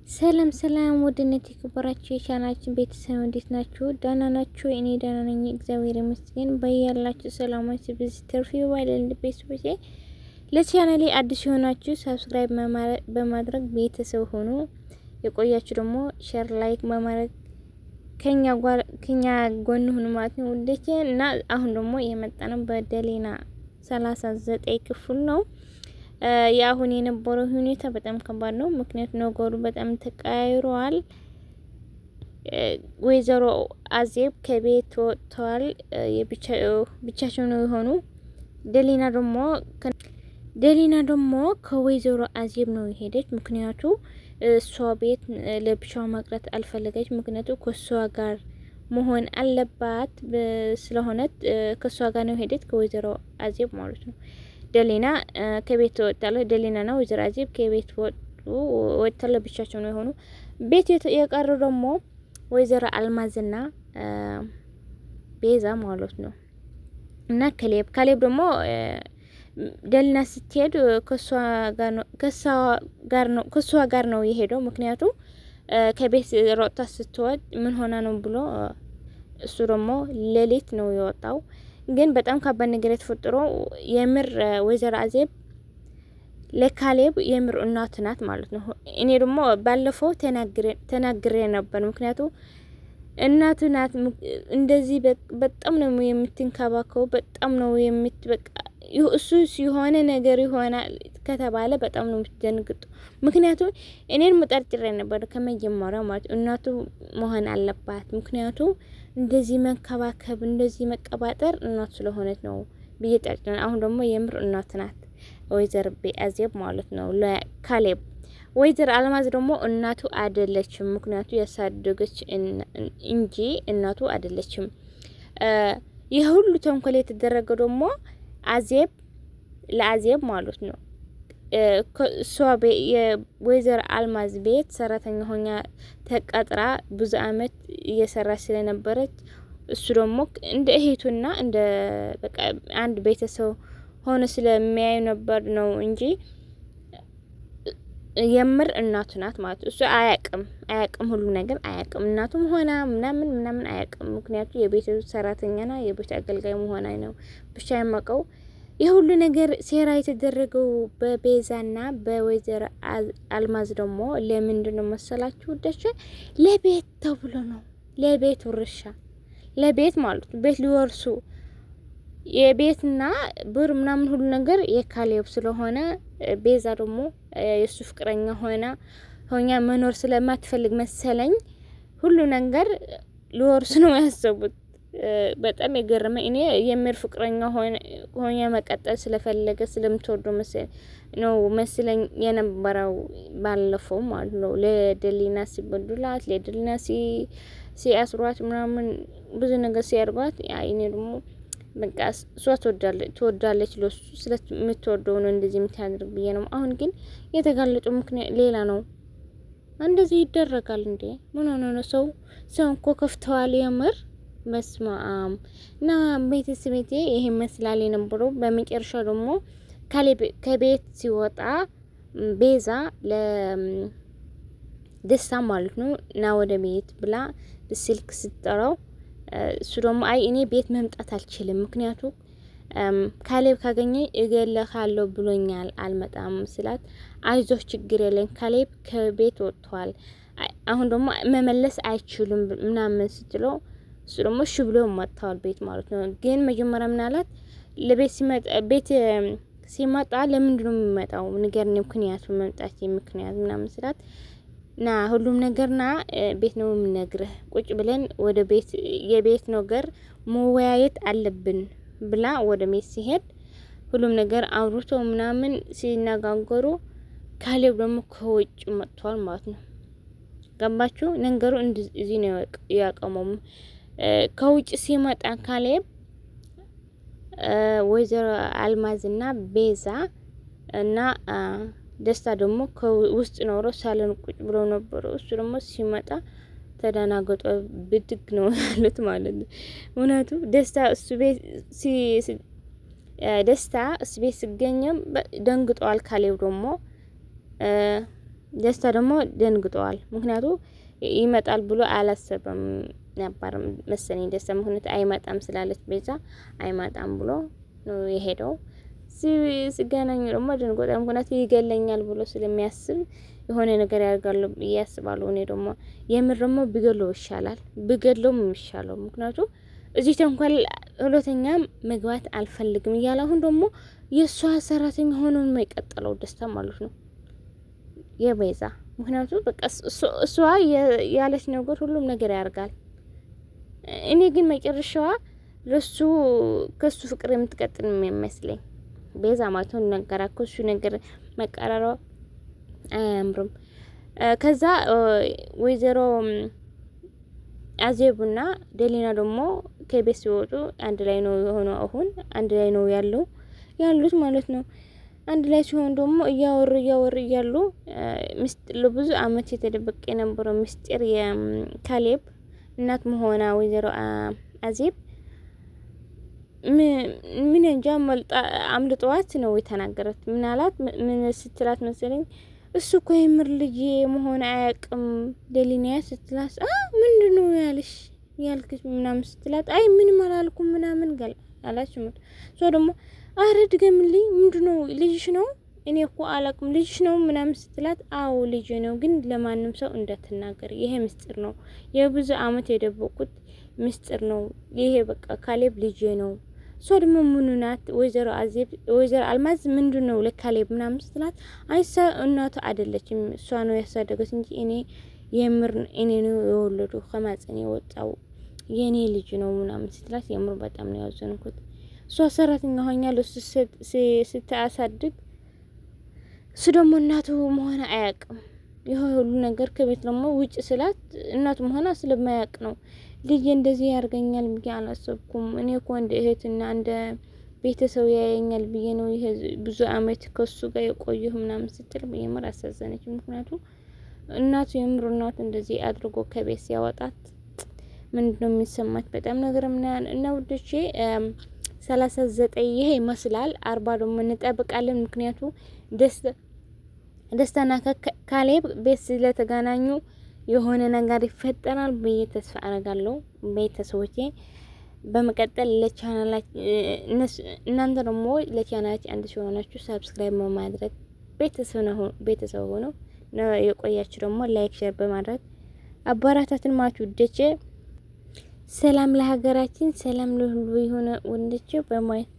ሰላም ሰላም፣ ውድነት የከበራችሁ የቻናላችን ቤተሰብ እንዴት ናችሁ? ደህና ናችሁ? እኔ ደህና ነኝ፣ እግዚአብሔር ይመስገን። በያላችሁ ሰላማችሁ ብዙ ትርፍ ይበል። ቤተሰቦቼ ለቻናሌ አዲስ የሆናችሁ subscribe በማድረግ ቤተሰብ ሆኑ። የቆያችሁ ደግሞ share፣ like በማድረግ ከኛ ጎን ሁኑ ማለት ነው ውዶቼ። እና አሁን ደግሞ የመጣነው በደሊና 39 ክፍል ነው። የአሁን የነበረው ሁኔታ በጣም ከባድ ነው። ምክንያቱ ነገሩ በጣም ተቀያይሯል። ወይዘሮ አዜብ ከቤት ወጥተዋል። ብቻቸው ነው የሆኑ። ደሊና ደግሞ ደሊና ደግሞ ከወይዘሮ አዜብ ነው የሄደች። ምክንያቱ እሷ ቤት ለብቻዋ መቅረት አልፈለገች። ምክንያቱ ከእሷ ጋር መሆን አለባት ስለሆነ ከእሷ ጋር ነው የሄደች፣ ከወይዘሮ አዜብ ማለት ነው። ደሊና ከቤት ወጣለች። ደሊና ነው ወይዘሮ አዜብ ከቤት ወጡ ወጥተው ለብቻቸው ነው የሆኑ። ቤት የቀሩ ደግሞ ወይዘሮ አልማዝና ቤዛ ማለት ነው እና ካሌብ ካሌብ ደግሞ ደሊና ስትሄድ ከሷ ጋር ነው የሄደው። ምክንያቱ ከቤት ሮጣ ስትወጥ ምን ሆና ነው ብሎ እሱ ደግሞ ሌሊት ነው የወጣው። ግን በጣም ከባድ ነገር የተፈጠረው የምር ወይዘሮ አዜብ ለካሌብ የምር እናቱ ናት ማለት ነው። እኔ ደግሞ ባለፈው ተናግሬ ነበር። ምክንያቱ እናቱ ናት። እንደዚህ በጣም ነው የምትንከባከበው፣ በጣም ነው የምትበቃ እሱ የሆነ ነገር ይሆናል ከተባለ በጣም ነው የምትደንግጡ። ምክንያቱም እኔን መጠርጥሬ ነበር ከመጀመሪያው ማለት እናቱ መሆን አለባት። ምክንያቱ እንደዚህ መንከባከብ እንደዚህ መቀባጠር እናቱ ስለሆነች ነው ብዬ ጠርጥሬ፣ አሁን ደግሞ የምር እናቱ ናት ወይዘር አዜብ ማለት ነው ለካሌብ። ወይዘር አልማዝ ደግሞ እናቱ አይደለችም፣ ምክንያቱ ያሳደገች እንጂ እናቱ አይደለችም። ይህ ሁሉ ተንኮል የተደረገ ደግሞ አዜብ ለአዜብ ማለት ነው። እሷ የወይዘር አልማዝ ቤት ሰራተኛ ሆኛ ተቀጥራ ብዙ አመት እየሰራች ስለነበረች እሱ ደግሞ እንደ እህቱና እንደ በቃ አንድ ቤተሰብ ሆኖ ስለሚያዩ ነበር ነው እንጂ የምር እናቱ ናት ማለት እሱ አያቅም አያቅም ሁሉ ነገር አያቅም። እናቱም ሆና ምናምን ምናምን አያቅም። ምክንያቱ የቤት ሰራተኛና የቤት አገልጋይ መሆና ነው ብቻ የማውቀው። የሁሉ ነገር ሴራ የተደረገው በቤዛና በወይዘሮ አልማዝ ደግሞ ለምንድን ነው መሰላችሁ ውዶቼ? ለቤት ተብሎ ነው። ለቤት ውርሻ፣ ለቤት ማለት ቤት ሊወርሱ የቤትና ብር ምናምን ሁሉ ነገር የካሌብ ስለሆነ ቤዛ ደግሞ የእሱ ፍቅረኛ ሆና ሆኛ መኖር ስለማትፈልግ መሰለኝ ሁሉ ነገር ሊወርሱ ነው ያሰቡት። በጣም የገረመ እኔ የምር ፍቅረኛ ሆኛ መቀጠል ስለፈለገ ስለምትወደው ነው መስለኝ የነበረው ባለፈው ማለት ነው። ለደሊና ሲበዱላት ለደሊና ሲያስሯት ምናምን ብዙ ነገር ሲያርጓት እኔ ደግሞ በቃ እሷ ትወዳለች ለሱ ስለምትወደው ነው እንደዚህ የምታደርግ ብዬ ነው። አሁን ግን የተጋለጡ ምክንያት ሌላ ነው። እንደዚህ ይደረጋል እንዴ? ምን ሆኖ ነው ሰው? ሰው እኮ ከፍተዋል የምር በስመ አብ። እና ቤተሰቤቴ ይሄ መስላል የነበረው። በመጨረሻ ደግሞ ከቤት ሲወጣ ቤዛ ለደስታ ማለት ነው እና ወደ ቤት ብላ ስልክ ስትጠራው እሱ ደግሞ አይ እኔ ቤት መምጣት አልችልም፣ ምክንያቱ ካሌብ ካገኘ እገልሃለሁ ብሎኛል፣ አልመጣም ስላት፣ አይዞህ ችግር የለን ካሌብ ከቤት ወጥቷል፣ አሁን ደግሞ መመለስ አይችሉም ምናምን ስትለው እሱ ደግሞ እሺ ብሎ መጥተዋል ቤት ማለት ነው። ግን መጀመሪያ ምን አላት? ለቤት ሲመጣ ቤት ሲመጣ ለምንድን ነው የሚመጣው ንገረኝ፣ ምክንያቱ መምጣት ምክንያት ምናምን ስላት ና ሁሉም ነገር ና ቤት ነው የምነግርህ፣ ቁጭ ብለን ወደ ቤት የቤት ነገር መወያየት አለብን ብላ ወደ ቤት ሲሄድ ሁሉም ነገር አውርቶ ምናምን ሲነጋገሩ ካሌብ ደግሞ ከውጭ መጥቷል ማለት ነው። ገባችሁ? ነገሩ እዚህ ነው ያቀመው። ከውጭ ሲመጣ ካሌብ ወይዘሮ አልማዝና ቤዛ እና ደስታ ደግሞ ከውስጥ ኖሮ ሳሎን ቁጭ ብሎ ነበሩ። እሱ ደግሞ ሲመጣ ተደናገጦ ብድግ ነው ያሉት ማለት ነው። እውነቱ ደስታ እሱ ቤት ደስታ እሱ ቤት ሲገኘም ደንግጧል። ካሌብ ደግሞ ደስታ ደግሞ ደንግጠዋል። ምክንያቱ ይመጣል ብሎ አላሰበም ነበር መሰለኝ ደስታ። ምክንያቱ አይመጣም ስላለች ቤዛ አይመጣም ብሎ ነው የሄደው። ሲገናኙ ደግሞ ደንግጧል። ምክንያቱ ይገለኛል ብሎ ስለሚያስብ የሆነ ነገር ያደርጋሉ ብዬ አስባለሁ። እኔ ደግሞ የምር ደግሞ ቢገለው ይሻላል፣ ቢገለውም የሚሻለው ምክንያቱ እዚህ ተንኮል ሁለተኛ መግባት አልፈልግም እያለ አሁን ደግሞ የእሷ ሰራተኛ ሆኖ የማይቀጥለው ደስታ ማለት ነው የቤዛ። ምክንያቱ በቃ እሷ ያለች ነገር ሁሉም ነገር ያደርጋል። እኔ ግን መጨረሻዋ ለሱ ከሱ ፍቅር የምትቀጥል የሚመስለኝ ቤዛ ማለት ነው። ነገር ከሱ ነገር መቀራረብ አያምርም። ከዛ ወይዘሮ አዜቡና ደሊና ደግሞ ከቤት ሲወጡ አንድ ላይ ነው የሆነው። አሁን አንድ ላይ ነው ያለው ያሉት ማለት ነው። አንድ ላይ ሲሆን ደግሞ እያወሩ እያወሩ እያሉ ለብዙ አመት የተደበቀ የነበረው ምስጢር የካሌብ እናት መሆና ወይዘሮ አዜብ ምን እንጃ አምልጠዋት ነው የተናገረት። ምን አላት? ምን ስትላት መሰለኝ እሱ እኮ የምር ልጅ መሆን አያውቅም ደሊኒያ ስትላት፣ አ ምንድን ነው ያልሽ ያልክሽ ምናምን ስትላት፣ አይ ምንም አላልኩም ምናምን ገል አላች። እሷ ደግሞ አረ ድገምልኝ፣ ምንድን ነው ልጅሽ ነው? እኔ እኮ አላውቅም ልጅሽ ነው ምናምን ስትላት፣ አዎ ልጅ ነው፣ ግን ለማንም ሰው እንዳትናገር፣ ይሄ ምስጢር ነው፣ የብዙ አመት የደበቁት ምስጢር ነው። ይሄ በቃ ካሌብ ልጄ ነው። እሷ ደግሞ ምኑ ናት ወይዘሮ አዜብ ወይዘሮ አልማዝ ምንድን ነው ለካሌብ ምናምን ስትላት፣ አይሳ እናቱ አይደለችም እሷ ነው ያሳደገች እንጂ እኔ የምር እኔ ነው የወለዱ ከማህፀኔ የወጣው የእኔ ልጅ ነው ምናምን ስትላት፣ የምር በጣም ነው ያዘንኩት። እሷ ሰራተኛ ሆኛ ለሱ ስታሳድግ እሱ ደግሞ እናቱ መሆን አያውቅም። ይህ ሁሉ ነገር ከቤት ደግሞ ውጭ ስላት እናቱ መሆኗ ስለማያውቅ ነው። ልጄ እንደዚህ ያደርገኛል ብዬ አላሰብኩም። እኔ እኮ እንደ እህትና እንደ ቤተሰብ ያየኛል ብዬ ነው ይሄ ብዙ አመት ከሱ ጋር የቆየሁ ምናምን ስትል የምር አሳዘነች። ምክንያቱ እናቱ የምር እናቱ እንደዚህ አድርጎ ከቤት ሲያወጣት ምንድነው የሚሰማት? በጣም ነገር ምናምን እና ውዶቼ 39 ይሄ ይመስላል። 40 ደግሞ እንጠብቃለን። ምክንያቱ ደስታና ካሌብ ቤት ስለተገናኙ የሆነ ነገር ይፈጠራል ብዬ ተስፋ አረጋለሁ። ቤተሰቦቼ በመቀጠል ለቻናላችን እናንተ ደግሞ ለቻናላችን አንድ ሲሆናችሁ subscribe በማድረግ ቤተሰብ ሆኖ የቆያችሁ ደግሞ like share በማድረግ አበረታቱን ማለት ውዶቼ። ሰላም ለሀገራችን፣ ሰላም ለሁሉ የሆነ ወንዶቼ በማየት